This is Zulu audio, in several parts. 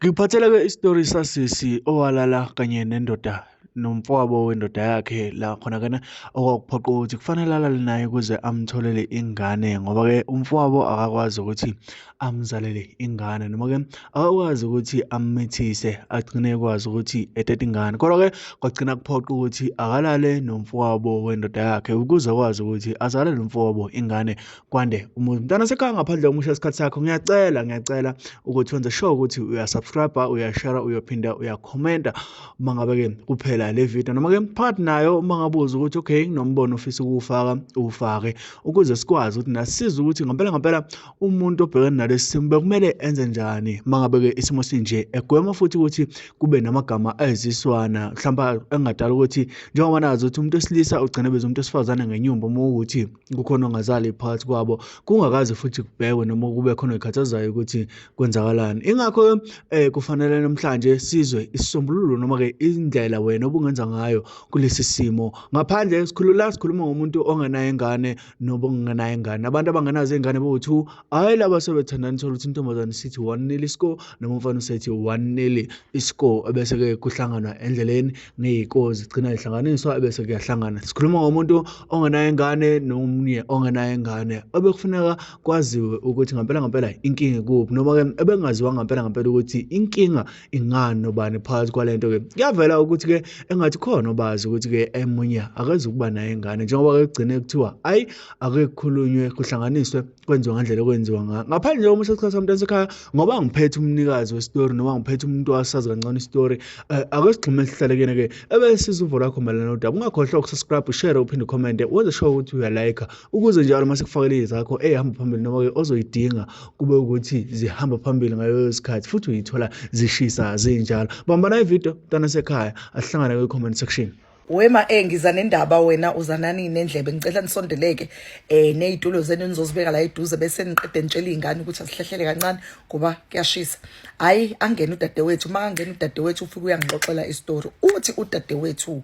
Ngikuphathela-ke isitori sasisi owalala kanye nendoda nomfowabo wendoda yakhe la khona-ke okwakuphoqa ukuthi kufanele alale naye ukuze amtholele ingane ngoba-ke umfowabo akakwazi ukuthi amzalele ingane noma-ke akakwazi ukuthi ammithise agcine ekwazi ukuthi etete ingane. Kodwa-ke kwagcina kuphoqa ukuthi akalale nomfowabo wendoda yakhe ukuze akwazi ukuthi azalele umfowabo ingane kwande umuzi. Mntana sekhaya ngaphandle komusha isikhathi sakho ngiyacela ngiyacela ukuthi wenze sure ukuthi uyasubscribe, uyashare, uyophinda uyakhomenta uma ngabe-ke kuphela le video noma-ke phakathi nayo uma ngabe uzwa ukuthi okay kunombono ofisa ukuwufaka uwufake ukuze sikwazi ukuthi nasiza ukuthi ngempela ngempela umuntu obhekene nalesi simo bekumele enze njani uma ngabe-ke isimo sinje egwema futhi ukuthi kube namagama ayiziswana mhlawumbe engadala ukuthi njengoba nazi ukuthi umuntu wesilisa ugcina beza umuntu wesifazane ngenyumba uma ukuthi kukhona ongazali phakathi kwabo kungakaze futhi kubhekwe noma kube khona oyikhathazayo ukuthi kwenzakalani. Ingakho eh kufanele namhlanje sizwe isisombululo noma ke indlela wena obungenza ngayo kulesi simo. Ngaphandle sikhulula sikhuluma ngomuntu ongenayo ingane noba ongenayo ingane. Abantu abangenazo ingane bowu-two hhayi laba sebethandana thola ukuthi intombazane isithi 1-0 iscore noma umfana usethi 1-0 iscore ebese-ke kuhlanganwa endleleni ngey'kozi gcina zihlanganiswa ebese kuyahlangana. Sikhuluma ngomuntu ongenayo ingane nomunye ongenayo ingane obekufuneka kwaziwe ukuthi ngampela ngampela inkinga ikuphi noma-ke ebengaziwa ngampela ngampela ukuthi inkinga ingani nobani phakathi kwale nto-ke. Kuyavela ukuthi-ke engathi khona obazi ukuthi-ke emunye akazukuba nayo ingane njengoba-ke kugcine kuthiwa ayi ake kukhulunywe kuhlanganiswe kwenziwa ngendlela okwenziwa ngayo. Ngaphandle nje komusha isikhathi somuntu esekhaya ngoba ngiphethe umnikazi wesitori noma ngiphethe umuntu owasazi kancane isitori ake sigxume sihlale kuyena-ke ebesiza uvo lwakho mayelana nodaba. Ungakhohlwa ukusubscribe, ushare, uphinde ucommente, wenze sure ukuthi uyalike ukuze njalo uma sikufakela izakho ey'hamba phambili noma-ke ozoyidinga kube ukuthi zihamba phambili ngaleyo sikhathi futhi uyithola zishisa zinjalo. Bambana ividiyo mntana sekhaya, asihlangane kwi-comment section. Wema eh ngiza nendaba wena uza nani nendlebe ngicela nisondeleke eh nezitulo zenu nizozibeka la eduze bese niqede nitshela izingane ukuthi asihlehlele kancane ngoba kuyashisa. Hayi angena udadewethu makangena udadewethu ufike uyangixoxela istory. Uthi udadewethu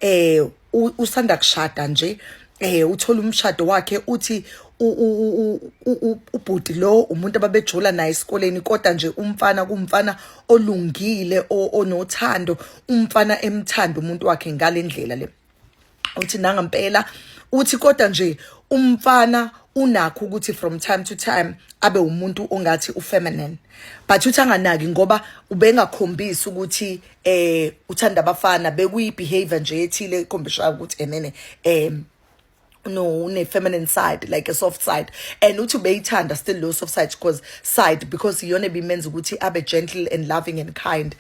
eh usanda kushada nje eh uthola umshado wakhe uthi ubhuti lo umuntu ababejola naye esikoleni kodwa nje umfana kumfana olungile onothando umfana emthanda umuntu wakhe ngalendlela le uthi nangampela uthi kodwa nje umfana unakho ukuthi from time to time abe umuntu ongathi ufeminine but uthi anganaki ngoba ubengakhombisi ukuthi eh uthanda abafana bekuyi behavior nje ethile ekhombishayo ukuthi enene eh no une feminine side like a soft side and uthi ubeyithanda still lo soft side because side because iyona ebimenza ukuthi abe gentle and loving and kind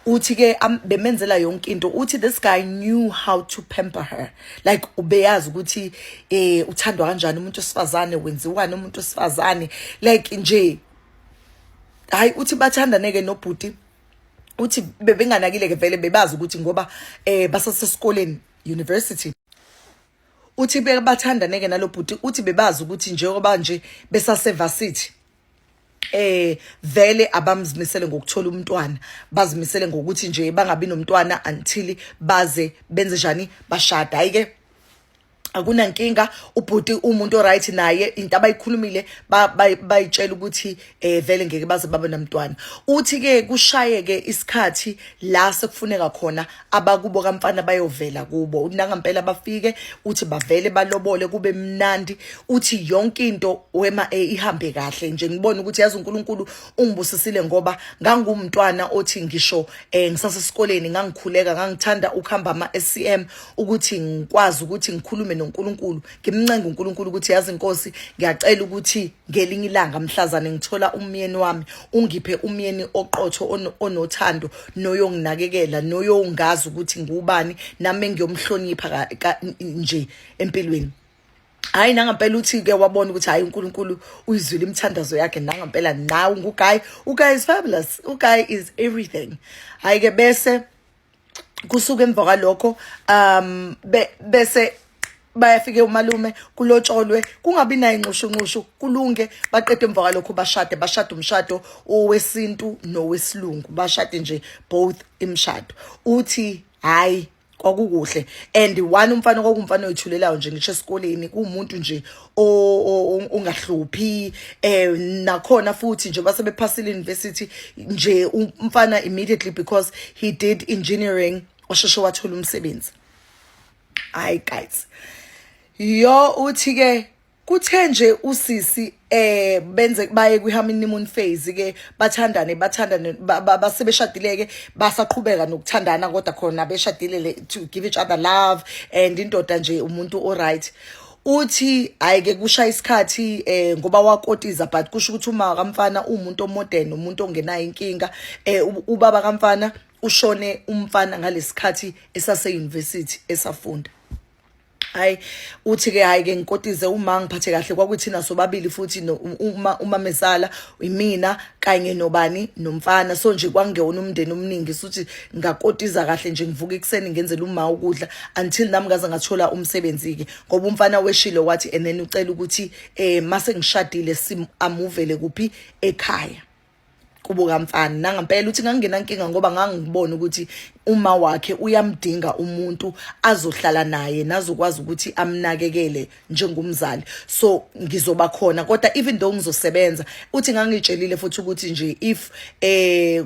uthi ke bemenzela yonke into uthi this guy knew how to pamper her like ubeyazi ukuthi eh uthandwa kanjani umuntu wesifazane wenziwani umuntu wesifazane like nje hayi uthi bathandaneke nobhuti uthi bebenganakile ke vele bebazi ukuthi ngoba eh basasesikoleni university uthi bebathandaneke nalobhuti uthi bebazi ukuthi njengoba nje besasevasithi eh vele abamzimisele ngokuthola umntwana bazimisele ngokuthi nje bangabi nomntwana until baze benze njani bashada hayi ke akunankinga ubhuti umuntu oright naye into abayikhulumile bayitshela ukuthi eh vele ngeke baze babe namntwana uthi ke kushayeke isikhathi la sekufuneka khona abakubo kamfana bayovela kubo nangampela bafike uthi bavele balobole kube mnandi uthi yonke into wema eh, ihambe kahle nje ngibona ukuthi yazi uNkulunkulu ungibusisile ngoba ngangumntwana othi ngisho eh ngisasesikoleni ngangikhuleka ngangithanda ukuhamba ama SCM ukuthi ngikwazi ukuthi ngikhulume noNkulunkulu ngimncenge uNkulunkulu ukuthi yazi inkosi ngiyacela ukuthi ngelinye ilanga mhlazane ngithola umyeni wami ungiphe umyeni oqotho onothando noyonginakekela noyongazi ukuthi ngubani nami engiyomhlonipha nje empilweni hayi nangampela uthi ke wabona ukuthi hayi uNkulunkulu uyizwile imithandazo yakhe nangampela nawe nguguy uguy is fabulous uguy is everything hayi ke bese kusuka emva kwalokho um bese bayafike umalume kulotsholwe kungabi nayo inxushunxushu kulunge baqede emva kwalokho bashade bashade umshado owesintu nowesilungu bashade nje both imishado uthi hayi. Kwakukuhle and one umfana kwakuwumfana oyithulelayo nje, ngisho esikoleni kuwumuntu nje ongahluphi. Nakhona futhi nje basebephasile university nje umfana, immediately, because he did engineering, washeshe wathola umsebenzi. Hayi guys, yo, uthi ke kuthe nje usisi benze baye kwi honeymoon phase ke, bathandane, bathandane, basebeshadile ke, basaqhubeka nokuthandana, kodwa khona beshadile to give each other love and indoda nje umuntu o right. Uthi hayi ke, kushaya isikhathi ngoba wakotiza, but kusho ukuthi uma kamfana umuntu omodern, umuntu ongenayo inkinga. Ubaba kamfana ushone umfana ngalesikhathi esase university esafunda. Hayi, uthi ke, hayi ke, ngikotize, uma ngiphathe kahle, kwakuthina sobabili futhi no uma umamezala imina kanye nobani nomfana, so nje kwangewona umndeni omningi. Suthi ngakotiza kahle nje, ngivuka ekuseni ngenzela uma ukudla until nami ngaze ngathola umsebenzi ke, ngoba umfana weshilo wathi and then ucela ukuthi mase ngishadile sim amuvele kuphi, ekhaya kubo kamfana. Nangampela uthi ngangingenankinga ngoba ngangibona ukuthi uma wakhe uyamdinga umuntu azohlala naye nazokwazi ukuthi amnakekele njengomzali, so ngizoba khona. Kodwa even though ngizosebenza, uthi ngangitshelile futhi ukuthi nje if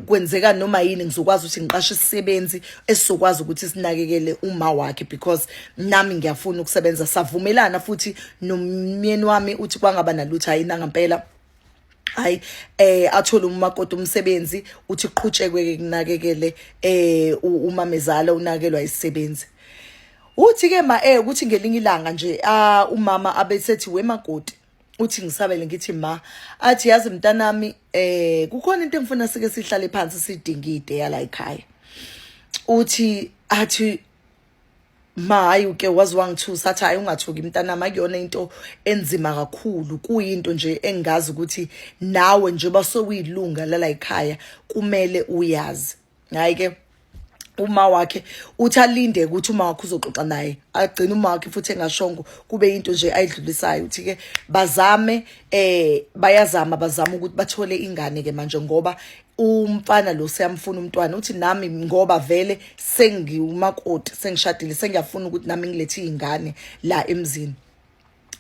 kwenzeka noma yini, ngizokwazi ukuthi ngiqashe isisebenzi esizokwazi ukuthi sinakekele uma wakhe, because nami ngiyafuna ukusebenza. Savumelana futhi nomyeni wami, uthi kwangaba nalutho. Hayi, nangampela, hayi, athole umakoti umsebenzi, uthi qhutshekwe ke kunakekele umamezala unakelwa isisebenzi. Uthi ke ma ukuthi ngelinye ilanga nje umama abesethi, "Wemakoti," uthi ngisabele ngithi, "Ma." Athi, "Yazi mntanami, kukhona into engifuna sike sihlale phansi sidingide yala ekhaya." Uthi athi, "Ma, hayi, uke wazi wangithusa." Athi, "Hayi, ungathuki mntanami, akuyona into enzima kakhulu, kuyinto nje engazi ukuthi nawe njengoba sewuyilunga lala ekhaya kumele uyazi." Hayi ke, uma wakhe uthi alinde ukuthi uma wakhe uzoxoxa naye, agcine uma wakhe futhi engashongo, kube into nje ayidlulisayo. Uthi ke bazame, bayazama, bazama ukuthi bathole ingane ke manje, ngoba umfana lo siyamfuna umntwana. Uthi nami ngoba vele sengiwumakoti, sengishadile, sengiyafuna ukuthi nami ngilethe izingane la emzini.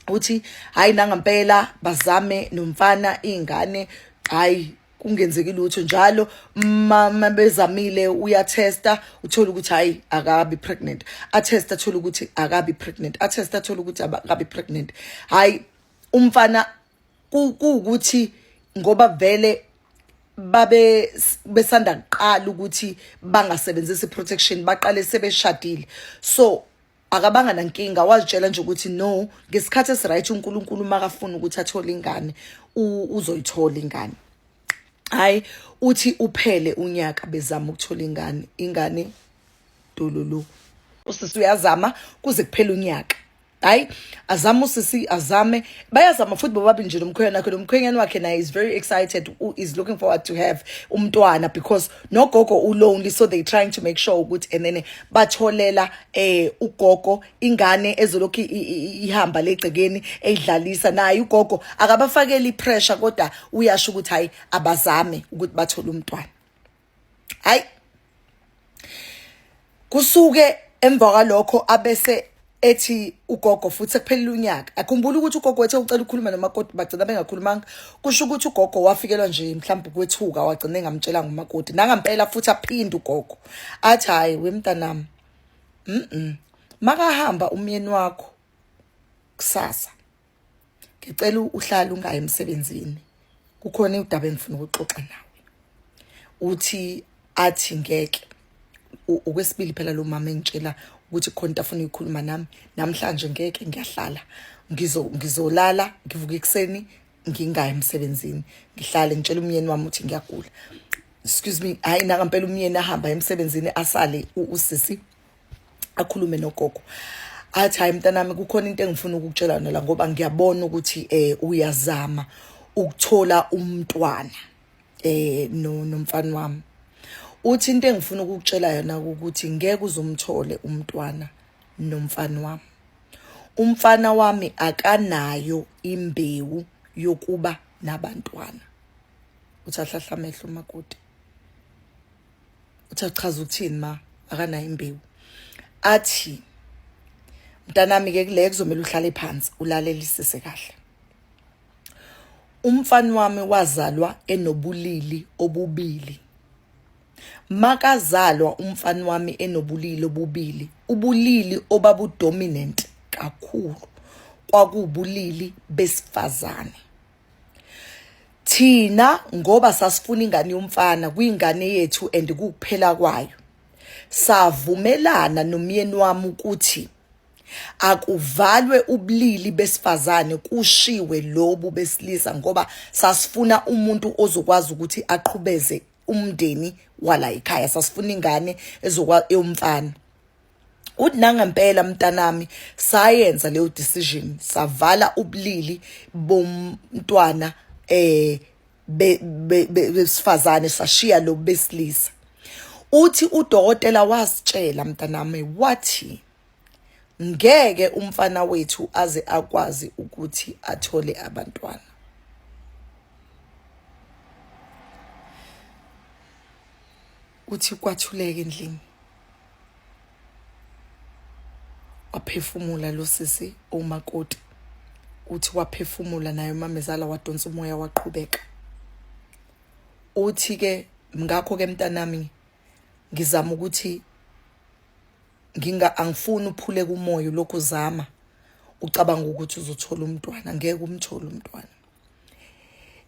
Uthi hayi, nangampela bazame nomfana ingane, hayi, kungenzeki lutho. Njalo mama bezamile, uyatesta, uthola ukuthi hayi, akabi pregnant, atesta, athola ukuthi akabi pregnant, atesta, athola ukuthi akabi pregnant. Hayi, umfana kuwukuthi ngoba vele babe besanda kuqala ukuthi bangasebenzisi protection, baqale sebeshadile, so akabanga nankinga. Wazitshela nje ukuthi no, ngesikhathi esiright uNkulunkulu makafuna ukuthi athole ingane, uzoyithola ingane. Hayi, uthi uphele unyaka bezama ukuthola ingane, ingane dululu. Usisi uyazama kuze kuphele unyaka. Hayi, azama usisi, azame, bayazama futhi bobabili nje nomkhwenyana wakhe. Nomkhwenyana wakhe naye is very excited, who is looking forward to have umntwana, because nogogo ulonely, so they trying to make sure ukuthi and then batholela ugogo ingane ezolokhu ihamba legcekeni eyidlalisa naye. Ugogo akabafakeli ipressure, kodwa uyasho ukuthi hayi, abazame ukuthi bathole umntwana. Hayi, kusuke emva kwalokho abese ethi ugogo futhi sekuphelile unyaka, akhumbula ukuthi ugogo wethe ucela ukukhuluma nomakoti, bagcina bengakhulumanga. Kusho ukuthi ugogo wafikelwa nje mhlawumbe kwethuka, wagcina engamtshelanga umakoti. Nangampela futhi aphinde ugogo athi, "Hayi wemntanami, makahamba umyeni wakho kusasa, ngicela uhlale ungayi emsebenzini, kukhona udaba engifuna ukuxoxa nawe." Uthi athi, "Ngeke, okwesibili phela lo mama engitshela ukuthi khona into afuna ukuyikhuluma nami namhlanje, ngeke, ngiyahlala, ngizolala, ngivuka ekuseni, ngingayi emsebenzini, ngihlale ngitshela umyeni wami ukuthi ngiyagula." Excuse me. Hayi, nangampela umyeni ahamba emsebenzini, asale usisi akhulume nogogo. Athi, "Hayi mntanami, kukhona into engifuna ukukutshela yona la, ngoba ngiyabona ukuthi uyazama ukuthola umntwana no nomfana wami." Uthi, "Into engifuna ukukutshela yona ukuthi ngeke uzumthole umntwana nomfana wami. Umfana wami akanayo imbewu yokuba nabantwana." Uthi ahlahla amehlo umakoti. Uthi, "Achaza ukuthini ma, akanayo imbewu?" Athi mntanami ke kule kuzomela uhlale phansi ulalelisise kahle. Umfana wami wazalwa enobulili obubili. Makazalwa umfana wami enobulili obubili, ubulili obabudominant kakhulu kwakuwubulili besifazane. Thina ngoba sasifuna ingane yomfana kuyingane yethu and kukuphela kwayo. Savumelana nomyeni wami ukuthi akuvalwe ubulili besifazane kushiwe lobu besilisa ngoba sasifuna umuntu ozokwazi ukuthi aqhubeze umndeni wala ekhaya, sasifuna ingane ezokwa eyomfana. Uthi nangempela mntanami sayenza leyo decision, savala ubulili bomntwana besifazane sashiya lo besilisa. Uthi udokotela wasitshela mntanami wathi ngeke umfana wethu aze akwazi ukuthi athole abantwana. Uthi kwathuleka endlini, waphefumula lo sisi umakoti. Uthi waphefumula naye umamezala, wadonsa umoya waqhubeka. Uthi ke ngakho ke mntanami ngizama ukuthi nginga angifuni uphule kumoya lokhu uzama ucabanga ukuthi uzothola umntwana, ngeke umthole umntwana.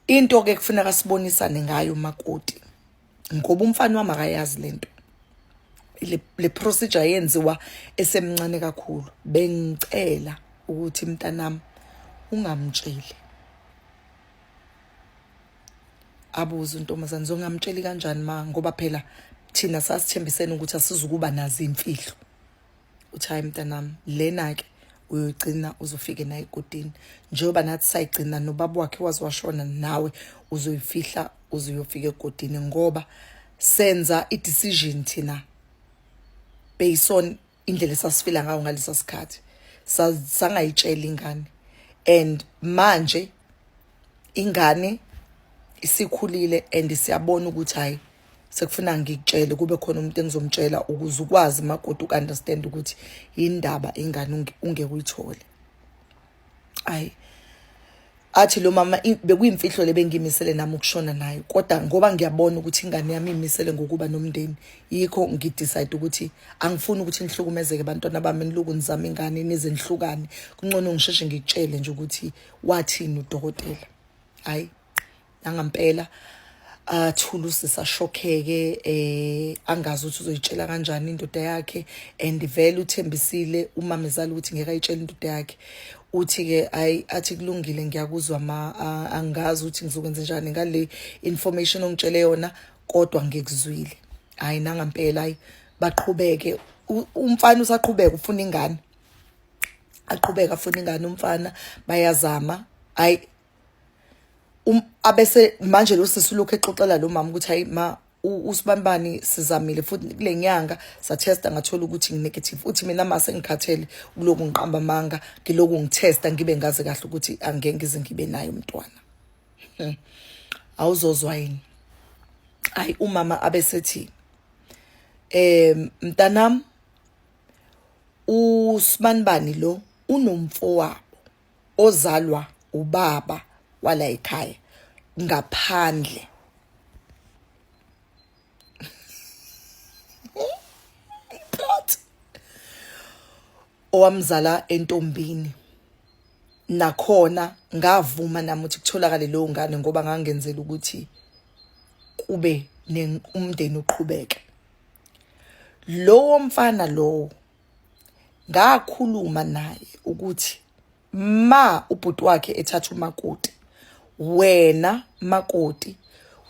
Into ke kufuneka sibonisane ngayo makoti, ngoba umfana wami akayazi lento, le procedure yenziwa esemncane kakhulu. Bengicela ukuthi mntanami ungamtsheli. Abuze untombazane, ngizongamtsheli kanjani ma, ngoba phela thina sasithembisene ukuthi asizukuba nazo imfihlo. Uthi hayi mntanami, lena-ke uyoyigcina uzofike nayo egodini, njengoba nathi sayigcina nobaba wakhe waze washona, nawe uzoyifihla uzuyofika egodini, ngoba senza i-decision thina based on indlela esasifila ngayo ngalesa sikhathi, sangayitshela ingane, and manje ingane isikhulile and siyabona ukuthi hayi sekufuna ngikutshele, kube khona umuntu engizomtshela ukuze ukwazi makoti uku-understand ukuthi yindaba ingane ungeke uyithole. Ayi athi lo mama bekuyimfihlo le bengimisele nami ukushona nayo, kodwa ngoba ngiyabona ukuthi ingane yami imisele ngokuba nomndeni, yikho ngidecide ukuthi angifuni ukuthi nihlukumezeke bantwana bami, niluku nizama ingane nize nihlukane, kungcono ngisheshe ngikutshele nje ukuthi wathini udokotela. Hayi nangampela athula usisi ashokheke, angazi ukuthi uzoyitshela kanjani indoda yakhe, and vele uthembisile umamezala ukuthi ngeke ayitshele indoda yakhe. Uthi ke ayi athi kulungile ngiyakuzwa ma, angazi ukuthi ngizokwenza njani ngale information ongitshele yona, kodwa ngikuzwile. Hayi nangampela hayi baqhubeke, umfana usaqhubeka ufuna ingane, aqhubeka afuna ingane umfana, bayazama. Hayi abese manje lo sisi ulokhu exoxela lo mama ukuthi hayi ma, usibanibani sizamile futhi kule nyanga sathesta ngathola ukuthi ngi-negative. Uthi mina ma sengikhathele ukulokhu ngiqamba amanga, ngilokhu ngithesta ngibe ngazi kahle ukuthi angeke ngize ngibe naye umntwana. Awuzozwa yini? Hayi umama abesethi mntanami usibanibani lo unomfowabo ozalwa ubaba wala ekhaya ngaphandle. Plot owamzala entombini, nakhona ngavuma nami ukuthi kutholakale leyo ngane ngoba ngangenzela ukuthi kube umndeni uqhubeke. Lowo mfana lowo ngakhuluma naye ukuthi ma ubhuti wakhe ethatha umakoti, wena makoti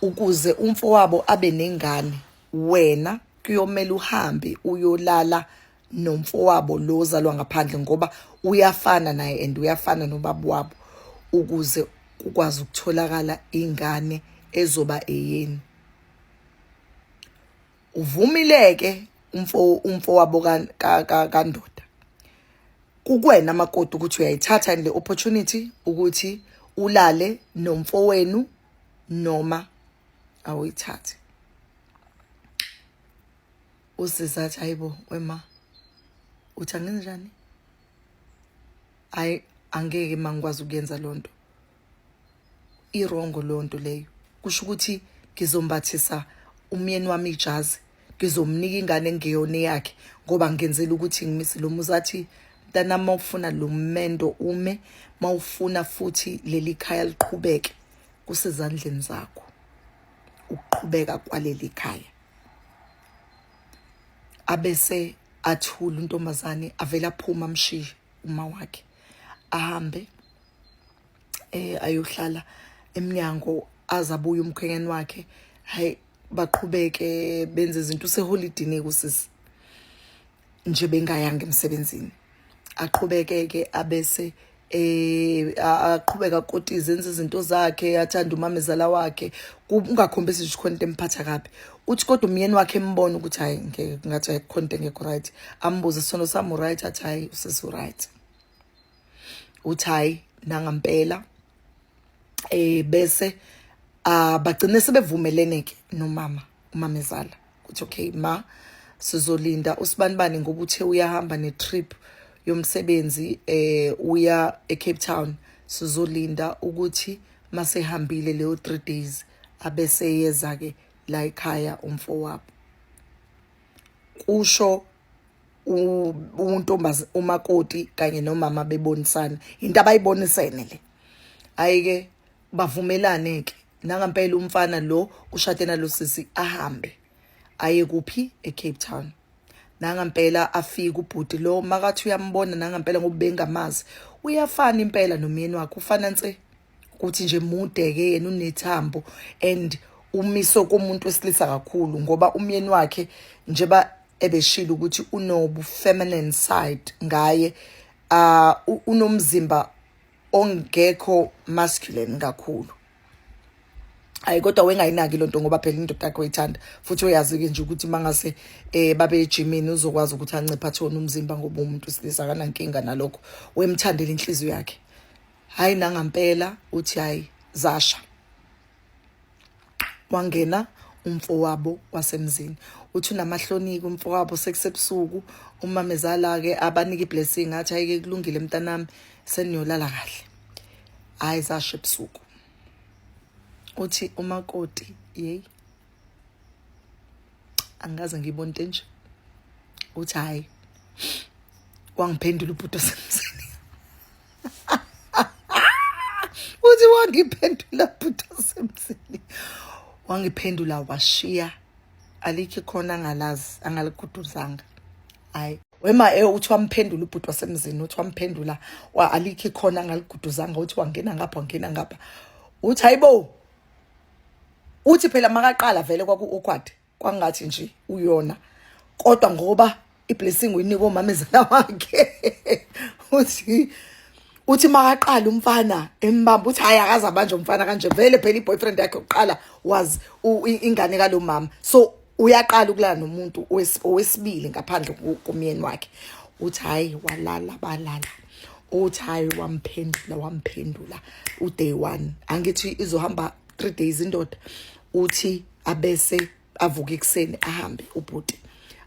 ukuze umfowabo abe nengane, wena kuyomela uhambe uyolala nomfowabo lo ozalwa ngaphandle, ngoba uyafana naye and uyafana nobaba wabo, ukuze kukwazi ukutholakala ingane ezoba eyenu. Uvumileke umfowabo kandoda. Kukwena makoti ukuthi uyayithatha le opportunity ukuthi ulale nomfowenu noma awuyithathi. Usizathi hayibo wema, Uthi angenze njani? Hayi, angeke mangikwazi ukuyenza lonto, irongo lonto leyo. Kusho ukuthi ngizombathisa umyeni wami ijazi, ngizomnika ingane engeyona eyakhe, ngoba ngenzela ukuthi ngimise lo muzi. Athi, mntanami, mawufuna lo mendo ume, mawufuna futhi leli khaya liqhubeke, kusezandleni zakho ukuqhubeka kwaleli khaya. Abese athula untombazane, avela aphuma, amshiye uma wakhe, ahambe ayohlala eminyango, azabuya umkhwenyana wakhe. Hayi, baqhubeke benze izinto, useholidini kusisi nje, bengayanga emsebenzini. Aqhubekeke, abese aqhubeka kotize, enze izinto zakhe, athanda umamezala wakhe, kungakhombisi nje khona into emphatha kabi. Uthi kodwa umyeni wakhe embona ukuthi hayi, ngeke, ngathi ayikho into engekho right, ambuze, "Sono sami, right?" Athi, "Hayi, usisi right." Uthi hayi, nangampela bese bagcine sebevumelene ke nomama, umamezala, ukuthi okay ma, sizolinda usibanibani ngoba uthe uyahamba ne-trip yomsebenzi, uya eCape Town. Sizolinda ukuthi masehambile leyo 3 days, abese yeza ke la ekhaya umfowabo, kusho untombazi umakoti kanye nomama bebonisana into abayibonisene le. Ayike, bavumelane ke nangampela, umfana lo ushade nalo sisi ahambe aye kuphi? eCape Town. Nangampela afika ubhuti lo, makathi uyambona nangampela, ngoba bengamazi, uyafana impela nomyeni wakhe, ufana nse, ukuthi nje mude ke yena, unethambo and umiso komuntu wesilisa kakhulu, ngoba umyeni wakhe njeba ebeshilo ukuthi unobu feminine side ngaye, unomzimba ongekho masculine kakhulu. Hayi, kodwa wengayinaki lonto, ngoba phela indoda yakhe uyithanda, futhi uyazi-ke nje ukuthi mangase babe ejimini uzokwazi ukuthi anciphe, athone umzimba, ngoba umuntu wesilisa akanankinga nalokho, wemthandela inhliziyo yakhe. Hayi, nangampela uthi hayi, zasha, wangena umfowabo wasemzini. Uthi unamahloni-ke umfowabo, sekusebusuku, umamezala-ke abanika i-blessing, athi, "Hayi-ke, kulungile mntanami, seniyolala kahle." Hhayi, zasha ebusuku. Uthi umakoti, yeyi, angikaze ngiyibone into enje. Uthi hhayi, wangiphendula ubhuti wasemzini. Uthi wangiphendula bhuti wasemzini, wangiphendula, washiya alikho khona angalazi angaliguduzanga. Hayi wema, uthi wamphendula ubhuti wasemzini, uthi wamphendula wa alikho khona angaliguduzanga. Uthi wangena ngapha, wangena ngapha. Uthi hayibo, uthi phela makaqala vele kwaku-awkward, kwangathi nje uyona, kodwa ngoba i-blessing uyinika omamezala wakhe. Uthi makaqala umfana embamba, uthi hayi, akaze abanje umfana kanje. Vele phela i-boyfriend yakhe yokuqala was ingane kalo mama, so uyaqala ukulala nomuntu owesibili ngaphandle komyeni wakhe. Uthi hayi, walala, balala. Uthi hayi, wamphendula, wamphendula u-day one, angithi izohamba 3 days indoda. Uthi abese avuka ekuseni, ahambe ubhuti,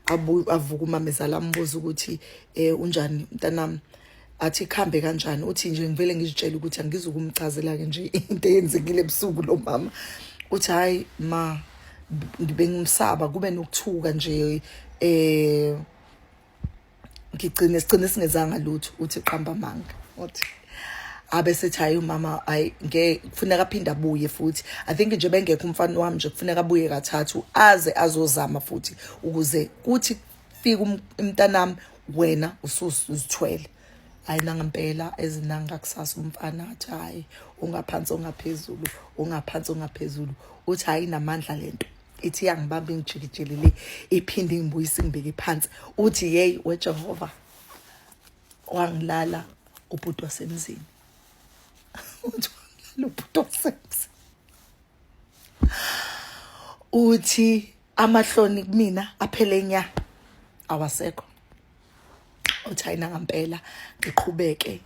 avuka umamezala, ambuza ukuthi unjani mntanami, athi kuhambe kanjani. Uthi nje ngivele ngizitshela ukuthi angizukumchazela ke nje into eyenzekile ebusuku lo mama. Uthi hayi ma, bengimsaba, kube nokuthuka nje, ngigcine sigcine singezanga lutho. Uthi qamba amanga. Uthi abe sethi hayi umama, hayi, nge kufuneka aphinde abuye futhi. I think nje bengekho umfana wami nje, kufuneka abuye kathathu, aze azozama futhi, ukuze kuthi fika umntanami wena usuzithwele. Hayi, nangampela ezinanga kusasa umfana athi hayi, ungaphansi ongaphezulu, ungaphansi ongaphezulu. Uthi hayi, namandla lento ithi iyangibamba, ingijikijele le, iphinde ingibuyise, ingibeke phansi. Uthi yeyi weJehova, wangilala ubhuti wasemzini. Uthi wangilala ubhuti wasemzini. Uthi amahloni kumina aphele nya, awasekho. Uthi hayi, nangampela ngiqhubeke,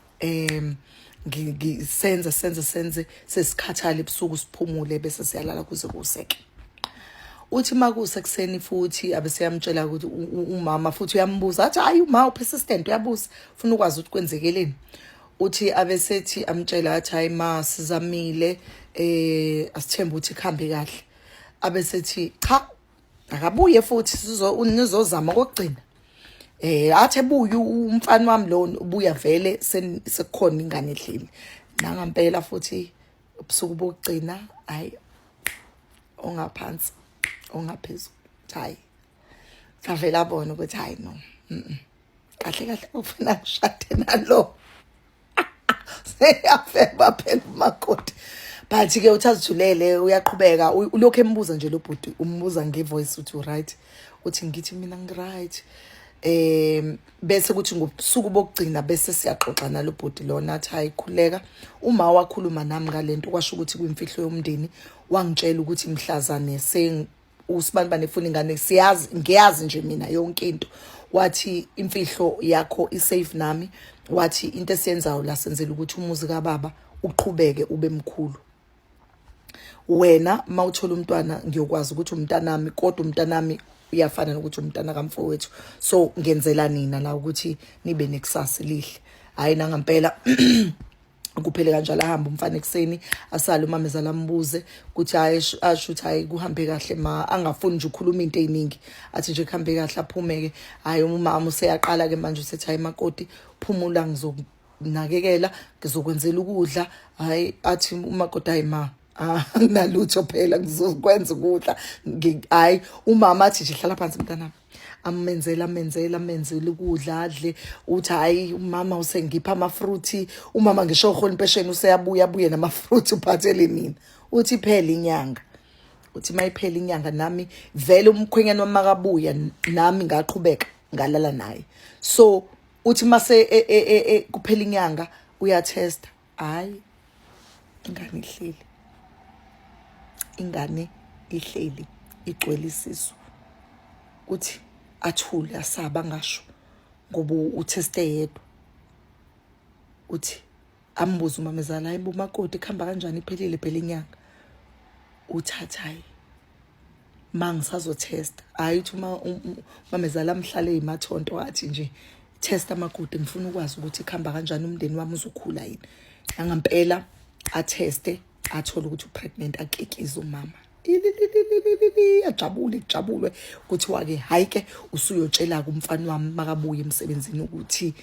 ngisenze senze senze, sesikhathala ebusuku, siphumule bese siyalala kuze kuseke. Uthi makusekuseni futhi abeseyamtshela ukuthi umama futhi uyambuza, athi hayi uma upersistent uyabuza, ufuna ukwazi ukuthi kwenzekeleni. Uthi abesethi amtshela athi hayi ma sizamile, asithembe ukuthi kuhambe kahle. Abesethi cha, akabuye futhi nizozama kokugcina. Athi ebuye umfana wami lo, ubuya vele sekukhona ingane edlini. Nangampela futhi ubusuku bokugcina, hayi ongaphansi ongaphezulu, hayi avela abona ukuthi hayi no, kahle kahle ufuna ngishade nalo, seyafeba phela umakoti. But ke uthi azithulele, uyaqhubeka ulokhu embuza nje lo bhuti, umbuza ngevoice uthi right, uthi ngithi mina ngiright. Bese kuthi ngobusuku bokugcina bese siyaxoxa nalo bhuti lona, athi hayi khuleka, uma wakhuluma nami ngalento kwasho ukuthi kuyimfihlo yomndeni, wangitshela ukuthi mhlazane seng usibanibani efuna ingane, siyazi, ngiyazi nje mina yonke into. Wathi imfihlo yakho isafe nami, wathi into esiyenzayo la senzela ukuthi umuzi kababa uqhubeke ube mkhulu. Wena mawuthola umntwana ngiyokwazi ukuthi umntanami, kodwa umntanami uyafana nokuthi umntana kamfowethu, so ngenzela nina la ukuthi nibe nekusasa elihle. Hayi nangampela kuphele kanjalo, ahamba umfana ekuseni, asale umamezala ambuze ukuthi hayi, asho ukuthi hayi kuhambe kahle ma, angafuni nje ukukhuluma into eziningi, athi nje kuhambe kahle, aphume ke. Hayi umama useyaqala ke manje, usethi hayi makoti phumula, ngizokunakekela, ngizokwenzela ukudla. Hayi athi umakoti hayi ma, anginalutho phela, ngizokwenza ukudla. Hayi umama athi nje hlala phansi mntanami, amenzela amenzela amenzela ukudla adle. Uthi hayi umama usengipha amafruthi, umama ngisho ohola impesheni useyabuya abuye namafruthi uphathele mina. Uthi iphela inyanga, uthi mayiphela inyanga nami vele umkhwenyana wami makabuya nami ngaqhubeka ngalala naye. So uthi mase kuphela inyanga uyatesta, hayi ingane ihleli, ingane ihleli igcwele isisu. Uthi athule asaba ngasho ngoba utheste yedwa. Uthi ambuze umamezala, hayi bo makoti kuhamba kanjani, iphelile phela inyanga. Uthatha hayi ma ngisazothesta. Hayi uthi uma umamezala amhlale imathonto, athi nje test amakoti, ngifuna ukwazi ukuthi kuhamba kanjani, umndeni wami uzokhula yini. Nangampela atheste, athole ukuthi upregnant, akikize umama, ajabule, kujabulwe, kuthiwa ke hayi ke usuyotshela kumfana wami makabuye emsebenzini ukuthi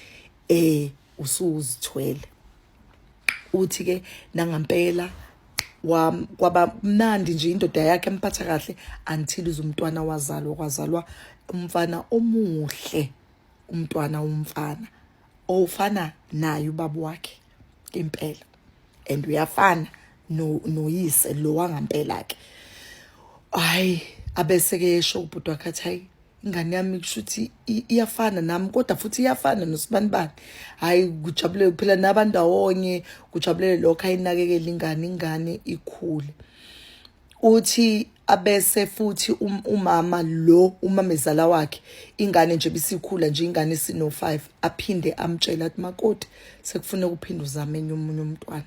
usuzithwele. Uthi ke nangampela kwaba mnandi nje, indoda yakhe emphatha kahle until uzumntwana wazalwa, kwazalwa umfana omuhle, umntwana umfana ofana naye ubaba wakhe impela, and uyafana noyise lo wangampela ke. Hayi abese ke esho ubhuti wakhe athi hayi ingane yami kusho ukuthi iyafana nami, kodwa futhi iyafana nosibanibani. Hayi kujabulele phela nabandawonye, kujabulele lokho, ayinakekele ingane, ingane ikhule. Uthi abese futhi umama lo umamezala wakhe, ingane nje bisikhula nje, ingane sino 5, aphinde amtshela athi makoti sekufuneka uphinde uzame enye omunye umntwana.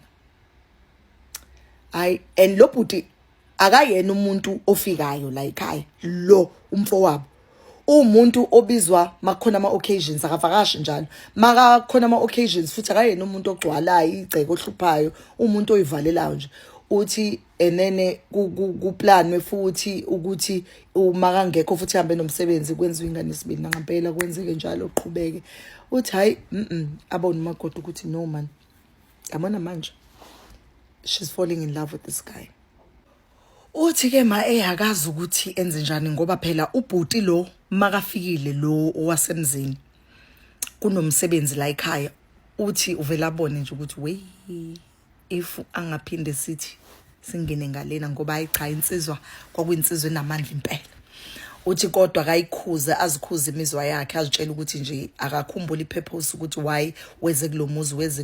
Hayi and lo bhuti akayena umuntu ofikayo la ekhaya, lo umfowabo umuntu obizwa makukhona ama occasions, akavakashi njalo makakhona ama occasions, futhi akayena umuntu ogcwalayo igceke ohluphayo, umuntu oyivalelayo nje. Uthi enene kuplanwe futhi ukuthi uma kangekho futhi hambe nomsebenzi kwenziwe ingane esibili, nangampela kwenzeke njalo, uqhubeke. Uthi hayi abone umakoti ukuthi no man, yabona manje she's falling in love with this guy. Uthi ke ma eyakazi ukuthi enze njani, ngoba phela ubhuti lo makafikile lo owasemzini kunomsebenzi la ekhaya, uthi uvela abone nje ukuthi wey if angaphinde sithi singene ngalena, ngoba hayi cha insizwa kwakuyinsizwa enamandla impela. Uthi kodwa akayikhuze, azikhuze imizwa yakhe, azitshela ukuthi nje akakhumbule ipurpose ukuthi why weze kulomuzi, weze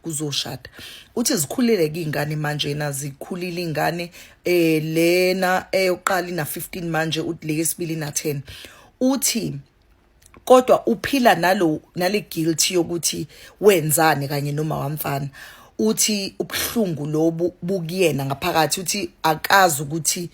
kuzoshada. Uthi zikhulile ke ingane manje, na zikhulile ingane, lena eyoqala ina 15 manje, uthi le yesibili ina 10. Uthi kodwa uphila nalo nale guilty yokuthi wenzani kanye noma wamfana. Uthi ubuhlungu lobu bukuyena ngaphakathi, uthi akazi ukuthi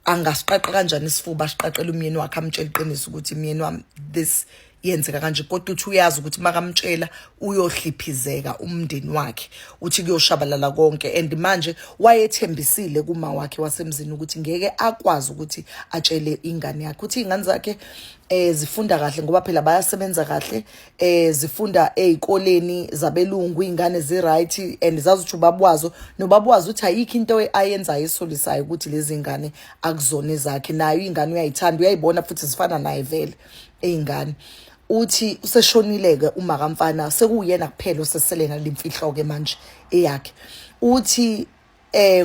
Angasiqaqa kanjani isifuba, asiqaqele umyeni wakhe, amtshele iqiniso ukuthi, "Myeni wami, this yenzeka kanje." Kodwa uthi uyazi ukuthi makamtshela uyohliphizeka umndeni wakhe, uthi kuyoshabalala konke. And manje wayethembisile kuma wakhe wasemzini ukuthi ngeke akwazi ukuthi atshele ingane yakhe. Uthi iy'ngane zakhe zifunda kahle, ngoba phela bayasebenza kahle, zifunda ezikoleni zabelungu, izingane zi-right, and zazi ukuthi ubaba wazo nobaba wazo uthi ayikho into ayenzayo esolisayo ukuthi lezi ngane akuzona ezakhe. Nayo ingane uyayithanda, uyayibona futhi zifana naye vele ey'ngane. Uthi useshonile-ke uma kamfana, sekuyena kuphela osesele nale mfihlo-ke manje eyakhe. Uthi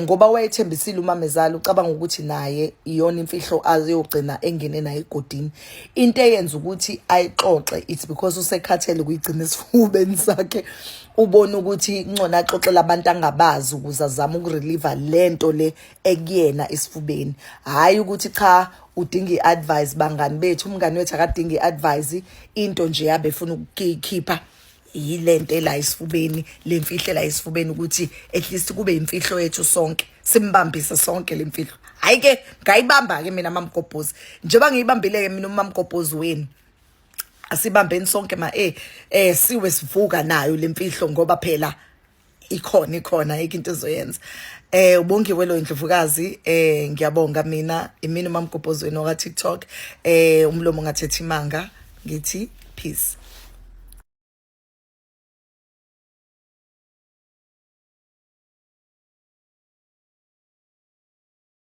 ngoba wayethembisile umamezala, ucabanga ukuthi naye iyona imfihlo aziyogcina engene naye egodini. Into eyenza ukuthi ayixoxe, it's because usekhathele ukuyigcina esifubeni sakhe, ubona ukuthi ngcono axoxele abantu angabazi ukuze azame ukurelieve lento le ekuyena esifubeni. Hhayi ukuthi cha, udinga i-advice. Bangani bethu, umngani wethu akadinga i-advice, into nje yabe efuna ukuyikhipha yilento ela esifubeni, lemfihlo la esifubeni, ukuthi at least kube imfihlo yethu sonke, simbambise sonke lemfihlo. Hayi ke, ngayibamba ke mina Mamgobhozi, njengoba ngiyibambile ke mina uMamgobhozi wenu, asibambeni sonke ma siwe sivuka nayo lemfihlo, ngoba phela ikhona, ikhona, ayikho into ezoyenza. Ubongiwe lo Indlovukazi. Ngiyabonga mina, imini uMamgobhozi wenu ka TikTok, umlomo ngathethi imanga. Ngithi peace.